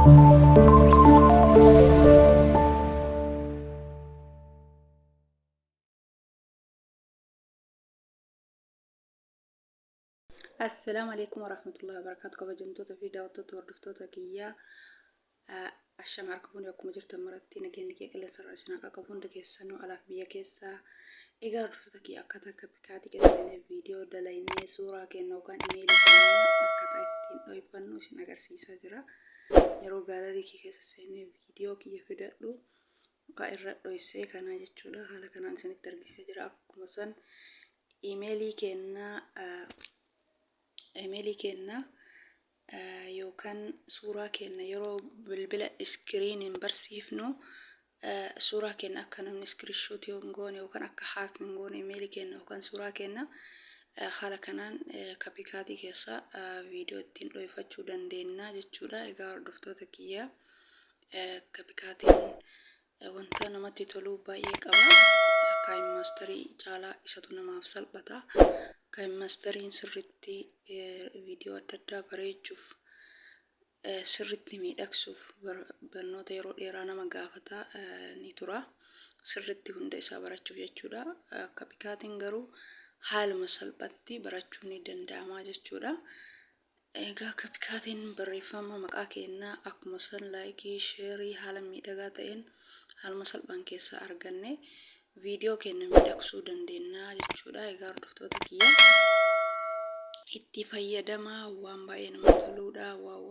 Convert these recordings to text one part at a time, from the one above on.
Assalaamu alaikum warahmatullahi wabarakatuh. Kabajamtoota fi daawwattoota, hordoftoota kiyyaa, ashama harka fuunee, akkuma jirtan maratti nageenyi kee qilleensa irraa isin haa qaqqabu hunda keessanuu, alaaf biyya keessaa. Egaa hordoftoota kiyya, akkaataa CapCut keessa seenee viidiyoo dalaynee suuraa keenya yookaan imeelii keenya akkaataa ittiin dhoyfannu isin agarsiisaa jira. Yeroo gallery kee keessa seenee viidiyoo kiyya fidadhu yookaan irra dhoysee kanaa jechuudha. Haala kanaan isinitti argisiisaa jira. Akkuma san imeelii keenna yookaan suuraa keenya yeroo bilbila iskiriiniin barsiifnu, suuraa keenya akka namni screenshot hin goone yookaan akka hack hin goone, imeelii keenya yookaan suuraa keenya haala kanaan CapCut keessa viidiyoo ittiin dhoyfachuu dandeenya jechuudha. Egaa hordoftoota kiyya, CapCutiin wanta namatti tolu baay'ee qaba. KineMasterii caalaa isatu namaaf salphata. KineMasteriin sirritti viidiyoo adda addaa bareechuuf, sirritti miidhagsuuf barnoota yeroo dheeraa nama gaafata, ni tura. Sirritti hunda isaa barachuuf jechuudha. CapCutiin garuu haaluma salphatti barachuun ni danda'ama jechuudha. Egaa CapCutiin barreeffama maqaa keenyaa akkuma san like, share haala miidhagaa ta'een haaluma salphaan keessaa arganne viidiyoo keenya miidhagsuu dandeenya jechuudha. Egaa hordoftoota kiyya, itti fayyadamaa, waan baay'ee namatti toluudha. Wow,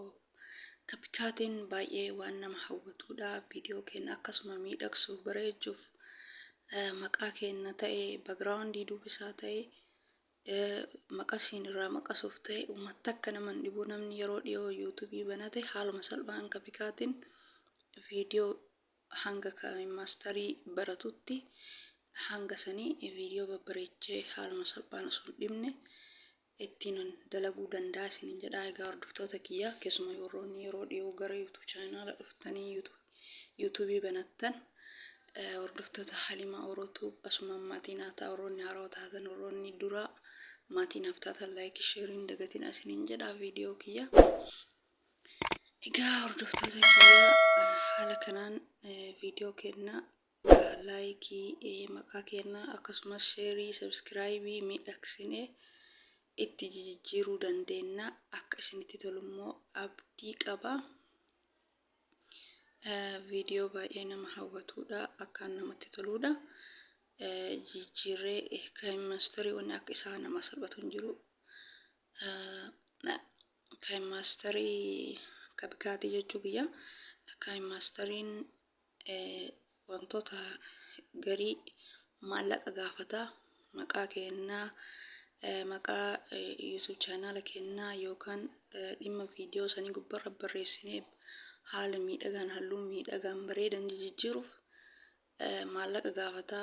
CapCutiin baay'ee waan nama hawwatudha. Viidiyoo keenya akkasuma miidhagsuuf, bareechuuf, maqaa keenya ta'e, background duubisaa ta'e, maqasiin irraa maqasuuf ta'e, uummata akka nama hin dhibu. Namni yeroo dhiyoo YouTube banate haaluma salphaan CapCutiin viidiyoo hanga Masterii baratutti, hanga sanii viidiyoo babbareechee haaluma salphaan osoo hin dhibne ittiin dalaguu danda'a isiniin jedha. Egaa hordoftoota kiyya, keessumaa warroonni yeroo dhiyoo gara YouTube channel dhuftanii YouTube banattan, hordoftoota Halimaa Orootuu, asumaan maatii naa ta'a. Warroonni haarawaa taatan, warroonni dura maatii naaf taatan, like, shareiin dagatina isiniin jedha viidiyoo kiyya. Egaa hordoftoota kiyya, haala kanaan viidiyoo keenya like, maqaa keenya, akkasumas share, subscribe miidhagsinee itti jijjiiruu dandeenya. Akka isinitti tolu immoo abdii qaba. Viidiyoo baay'ee nama hawwatudha, akkaan namatti toludha. Jijjiirree KineMasterii wanni akka isaa nama salphatu hin jiru. KineMasterii, CapCut jechuu kiyya. KineMasteriin wantoota garii maallaqa gaafata. Maqaa keenyaa, maqaa YouTube channel keenyaa yookaan dhimma viidiyoo sanii gubbarra barreessinee haala miidhagaan, halluu miidhagaan bareedan jijjiiruuf maallaqa gaafata.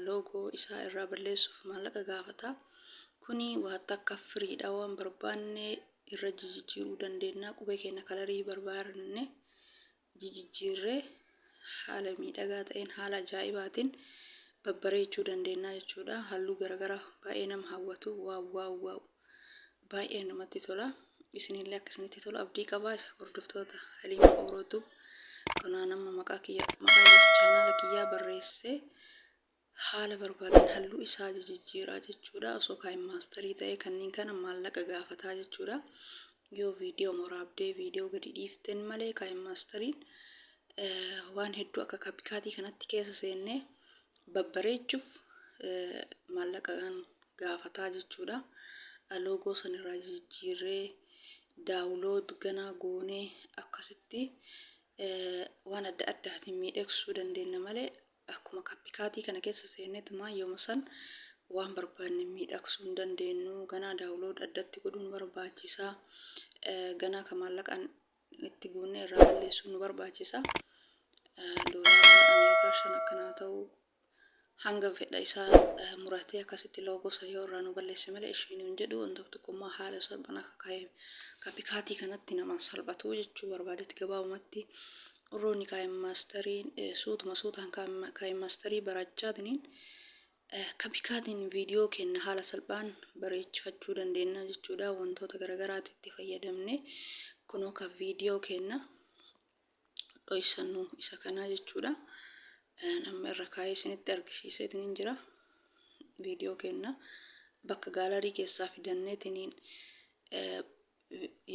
Logo isaa irraa balleessuuf maallaqa gaafata. Kuni waan takka freedha, waan barbaanne irra jijjiiruu dandeenya. Qubee keenya color barbaanne jijjiirree haala miidhagaa ta'een, haala ajaa'ibaatiin babbareechuu dandeenya jechuudha. Halluu garaagaraa baay'ee nama hawwatu. Wow, baay'ee namatti tola. Isinillee akka isinitti tolu abdii qaba. Hordoftoota Haliima Orootuu, kanaan amma maqaa kiyya, maqaa channel kiyyaa barreessee haala barbaadan halluu isaa jijjiiraa jechuudha. Osoo KineMasterii ta'ee kanneen kana maallaqa gaafataa jechuudha. Yoo viidiyoo waraabdee viidiyoo gadi dhiifteen malee, KineMasteriin waan hedduu akka CapCut kanatti keessa seennee babbareechuuf maallaqaan gaafataa jechuudha. Logo sanirraa jijjiirree, download ganaa goonee, akkasitti waan adda addaatiin miidhagsuu dandeenya malee, akkuma CapCut kana keessa seenneetumaa yooma san waan barbaanne miidhagsuu hin dandeenyu. Ganaa download addatti godhuun barbaachisaa. Ganaa kan maallaqaan itti guunnee irraa balleessuun nu barbaachisa. Doolaara Ameerikaa 5 akkanaa ta'u hanga fedha isaa muratee akkasitti logo isa yoo irraa nu balleesse malee, ishiin hin jedhu. Wanta tokkummaa haala salphaan akka CapCut kanatti namaan salphatu jechuu barbaadetti. Gabaabumatti, warroonni KineMasteriin suutuma suutaan KineMasterii barachaatiniin CapCutiin viidiyoo keenya haala salphaan bareechifachuu dandeenya jechuudha. Wantoota garagaraatti itti fayyadamne kunoo ka viidiyoo keenya dhoysannu isa kanaa jechuudha. Amma irra kaa'ee isinitti argisiiseetiin jira. Viidiyoo kenna bakka gallery keessaa fidanneetiniin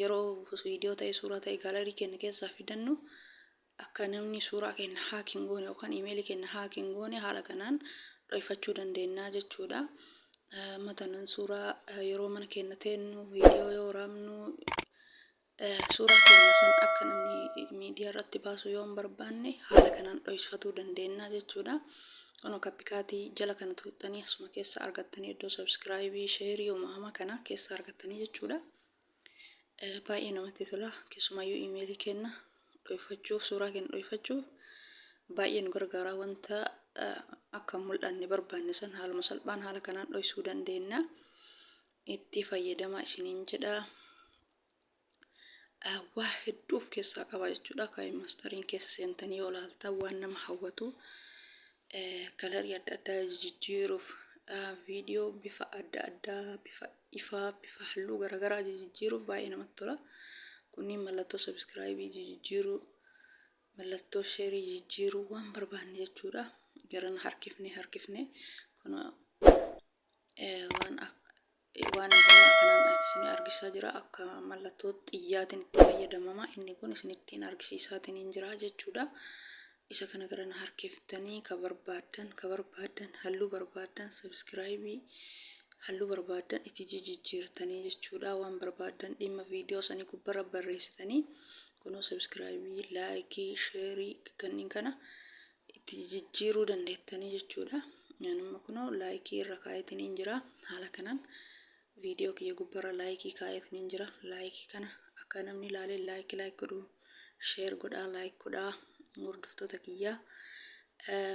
yeroo viidiyoo ta'e, suuraa ta'e gallery keenya keessaa fidannu, akka namni suuraa keenya hack hin goone yookaan iimeelii keenya hack hin goone haala kanaan dhoyfachuu dandeenya jechuudha. Matanan suuraa yeroo mana keenya teennu, viidiyoo yoo waraabnu, suuraa keenya san akka namni miidiyaa irratti baasu yoo hin barbaanne haala kanaan dhoyfatuu dandeenya jechuudha. Kun CapCut jala kana tuuxxanii asuma keessa argattanii, iddoo subscribe, share, uumama kana keessa argattanii jechuudha. Baay'ee namatti tola. Keessumaayyuu iimeelii keenya dhoyfachuuf, suuraa keenya dhoyfachuuf baay'ee nu gargaara. Wanta akka mul'anne barbaanne san haaluma salphaan haala kanaan dhoysuu dandeenya. Itti fayyadama isiniin jedha. Waa hedduu of keessaa qaba jechuudha. KineMasteriin keessa seentanii yoo ilaaltan waan nama hawwatu, color adda addaa jijjiiruuf, viidiyoo bifa adda addaa, bifa ifaa, bifa halluu garaagaraa jijjiiruuf baay'ee namatti tola. Kunniin mallattoo subscribe jijjiiruu, mallattoo share jijjiiruu, waan barbaanne jechuudha. Garana harkifnee harkifnee kun waan waan kanaan isin argisiisaa jira. Akka mallattoo xiyyaatiin itti fayyadamama. Inni kun isinittiin argisiisaatiin jira jechuudha. Isa kana garana harkiftanii ka barbaaddan halluu barbaaddan, subscribe halluu barbaaddan itti jijjiirtanii jechuudha. Waan barbaaddan dhimma viidiyoo sanii gubbarra barreessitanii kunoo subscribe, like, share kanneen kana itti jijjiiruu dandeettanii jechuudha. Nama kunoo like irra kaa'eetiniin jira. Haala kanaan viidiyoo kiyya gubbarra like kaa'eetiniin jira. Like kana akka namni ilaalee like like godhu share godhaa, like godhaa, hordoftoota kiyyaa.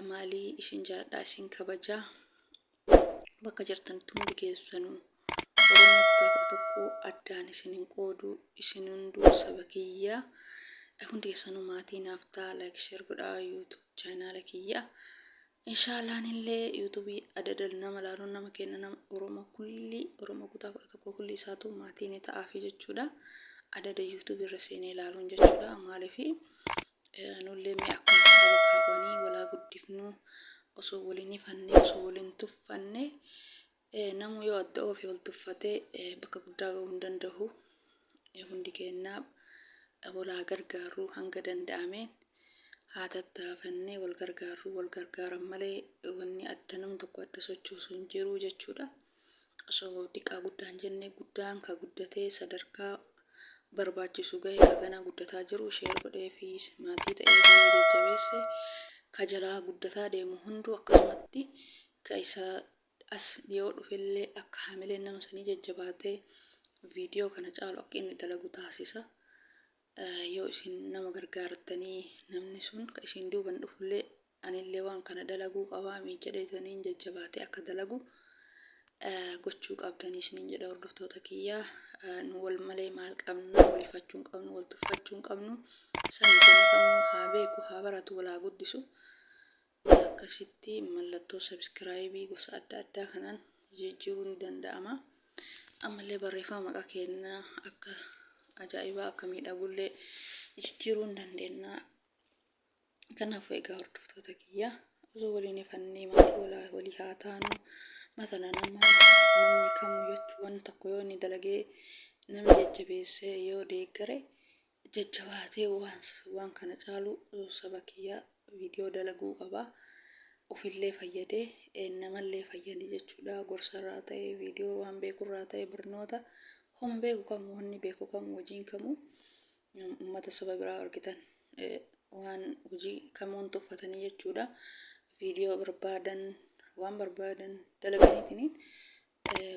Maalii, isin jaaladhaa, isin kabajaa. Bakka jirtanitti hundi keessanuu Oromoo kutaa 11 addaan isin hin qoodu, isin hunduu saba kiyyaa. Hundi keessanuu maatii naaf ta'a, like, share godhaa YouTube channel kiyyaa. Inshaallaan illee YouTube adada nama laaluun nama kenna, nama Oromoo kulli, Oromoo kutaa 11 kulli isaatu maatii ni ta'aafi jechuudha. Adada YouTube irra seenee ilaaluun jechuudha. Maaliifi, nullee mee akka saba kaawwanii walaa guddifnu, osoo waliin ifanne, osoo waliin tuffanne, namu yoo adda oofee wal tuffatee bakka guddaa gahuu hin danda'u. Hundi keenyaa walaa gargaarru, hanga danda'ameen haa tattaafannee wal gargaarru. Wal gargaaran malee wanni adda namni tokko adda sochoosu hin jiru jechuudha. Osoo xiqqaa guddaan jenne, guddaan ka guddatee sadarkaa barbaachisu gahe, ka ganaa guddataa jiru share godhee fi maatii ta'ee fi jajjabeesse, ka jalaa guddataa deemu hunduu akkasumatti ka isa as dhiyoo dhufellee akka hamileen nama sanii jajjabaatee viidiyoo kana caalu akka inni dalagu taasisa. Yoo isin nama gargaartanii, namni sun ka isin duuban dhufullee anillee waan kana dalaguu qabaa jedheetaniin jajjabaatee akka dalagu gochuu qabdanii isiniin jedha, hordoftoota kiyyaa. Nu wal malee maal qabna? Walifachuu hin qabnu, wal tuffachuu hin qabnu. Sabni keenya kamuu haa beeku, haa baratu, wal haa guddisu. Akkasitti mallattoo subscribe gosa adda addaa kanaan jijjiiruu ni danda'ama. Ammallee barreeffama maqaa keenyaa akka ajaa'ibaa, akka miidhagullee jijjiiruu ni dandeenya. Kanaafuu egaa hordoftoota kiyyaa, osoo waliin ifannee maatii walii haa taanu. Masalan amma namni kamuu jechuu waan tokko yoo inni dalagee namni jajjabeessee yoo deeggare, jajjabaatee waan kana caalu saba kiyyaa viidiyoo dalaguu qaba. Ofillee fayyadee namallee fayyade jechuudha. Gorsarraa ta'e, viidiyoo waan beekurraa ta'e, barnoota homa beeku kamuu, wanni beeku kamuu, hojiin kamuu, uummata saba biraa argitan waan hojii kamuun tuffatanii jechuudha. Viidiyoo barbaadan, waan barbaadan dalaganiitiin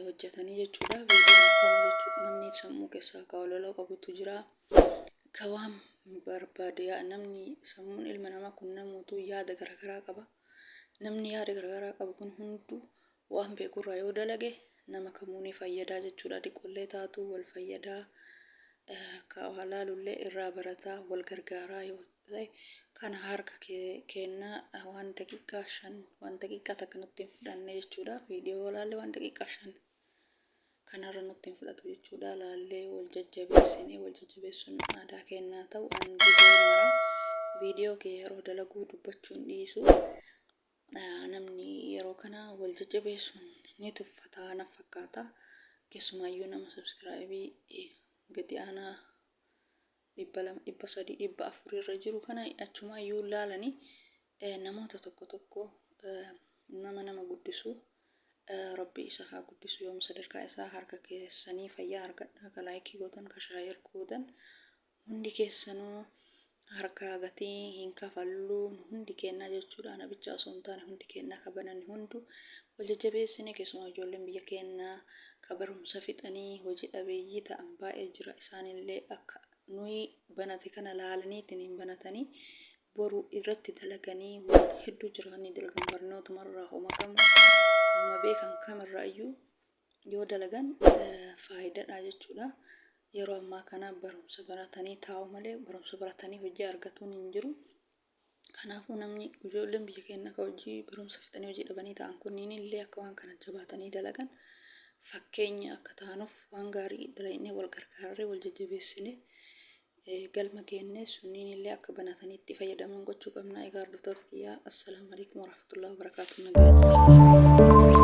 hojjetanii jechuudha. Viidiyoon kamuu jechuudha, namni sammuu keessaa ka ololoo qabutu jira. Ka waan barbaade, namni sammuun ilma namaa kun namuutu yaada garaagaraa qaba. Namni yaada garaagaraa qabu kun hunduu waan beekurraa yoo dalage nama kamuu ni fayyadaa jechuudha. Diqollee taatu wal fayyadaa. Ka laalullee irraa barataa, wal gargaaraa yoo ta'e, kana harka kennaa waan daqiiqaa 5, waan daqiiqaa takka nutti hin fudhanne jechuudha. Viidiyoo laallee waan daqiiqaa 5 kanarra nutti hin fudhatu jechuudha. Laallee wal jajjabeessinee, wal jajjabeessuun aadaa kennaa ta'u. An gizee mara Viidiyoo kee yeroo dalaguu dubbachuu hin dhiisu. Namni yeroo kana wal jajjabeessuun ni tuffata na fakkaata. Keessumaayyuu nama sabsiraayibii gadi aanaa 200, 300, 400 irra jiru kana achumaayyuu laalanii namoota tokko tokko nama nama guddisu Rabbi isa haa guddisu yoom sadarkaa isaa harka keessanii fayyaa argadhaa ka laayikii gootan ka shaayir gootan hundi keessanuu harkaa gatii hin kafallu hundi keennaa jechuudha ana bichaa osoo hin taane hundi keennaa ka bananne hundu wal jajjabeessine keessumaa ijoolleen biyya keennaa ka barumsa fixanii hojii dhabeeyyii ta'an baay'ee jira isaanillee akka nuyi banate kana laalaniitiin hin banatanii boru irratti dalaganii waan hedduu jira kan dalagan barnootumarraa homa kamu homa beekan kamirraa iyyuu yoo dalagan faayidadha jechuudha. Yeroo ammaa kana barumsa baratanii taa'u malee barumsa baratanii hojii argatuun hin jiru. Kanaafuu namni ijoolleen biyya keenya akka hojii barumsa fixanii hojii dhabanii ta'an kunniin illee akka waan kana jabaatanii dalagan fakkeenya akka ta'anuuf waan gaarii dalagnee wal gargaarree wal jajjabeessine galma geenne sunniin illee akka banatanii itti fayyadaman gochuu qabna. Egaa hordoftoota kiyyaa assalaamu alaikum warahmatullahi wabarakaatuh nagaatti.